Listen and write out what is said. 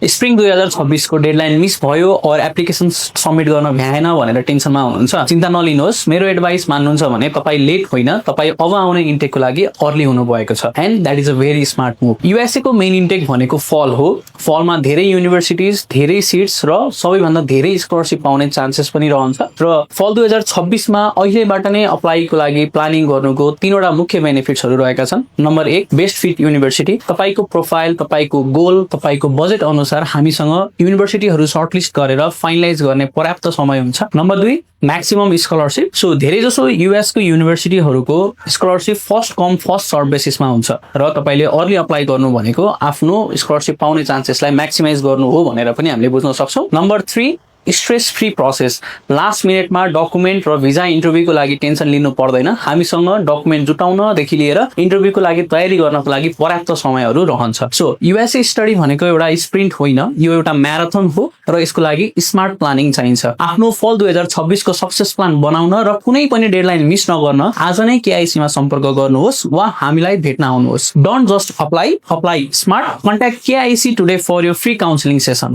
Spring 2026 को deadline miss भयो और एप्लिकेसन सबमिट गर्न भ्याएन भनेर टेन्सनमा हुनुहुन्छ, चिन्ता नलिनुहोस्। मेरो एडभाइस मान्नुहुन्छ भने तपाईँ लेट होइन, तपाईँ अब आउने इन्टेकको लागि अर्ली हुनु भएको छ and that is a very smart move. USA को मेन इन्टेक भनेको फल हो। फलमा धेरै युनिभर्सिटिज, धेरै सिट्स र सबैभन्दा धेरै स्कलरसिप पाउने चान्सेस पनि रहन्छ र फल 2026 मा अहिलेबाट नै अप्लाईको लागि प्लानिङ गर्नुको तीनवटा मुख्य बेनिफिट्सहरू रहेका छन्। Number 1, best fit university. तपाईको प्रोफाइल, तपाईको गोल, तपाईको बजेट अनुसार हामीसँग युनिभर्सिटीहरू सर्टलिस्ट गरेर फाइनलाइज गर्ने पर्याप्त समय हुन्छ। Number 2, maximum scholarship. सो धेरै जसो युएस को युनिभर्सिटीहरूको scholarship first come first serve बेसिसमा हुन्छ र तपाईले अर्ली अप्लाई गर्नु भनेको आफ्नो स्कलरसिप पाउने चान्सेसलाई म्याक्सिमाइज गर्नु हो भनेर पनि हामीले बुझ्न सक्छौं। Number 3, stress free process. Last मिनेटमा डकुमेन्ट र भिजा इन्टरभ्यूको लागि टेन्सन लिनु पर्दैन। हामीसँग डकुमेन्ट जुटाउनदेखि लिएर इन्टरभ्यूको लागि तयारी गर्नको लागि पर्याप्त समयहरू रहन्छ। सो युएसए स्टडी भनेको एउटा स्प्रिन्ट होइन, यो एउटा म्याराथन हो र यसको लागि स्मार्ट प्लानिङ चाहिन्छ। आफ्नो फल 2026 को सक्सेस प्लान बनाउन र कुनै पनि डेडलाइन मिस नगर्न आज नै केआईसी मा सम्पर्क गर्नुहोस् वा हामीलाई भेट्न आउनुहोस्। Don't just apply smart. Contact KIC today for your free counselling sessions.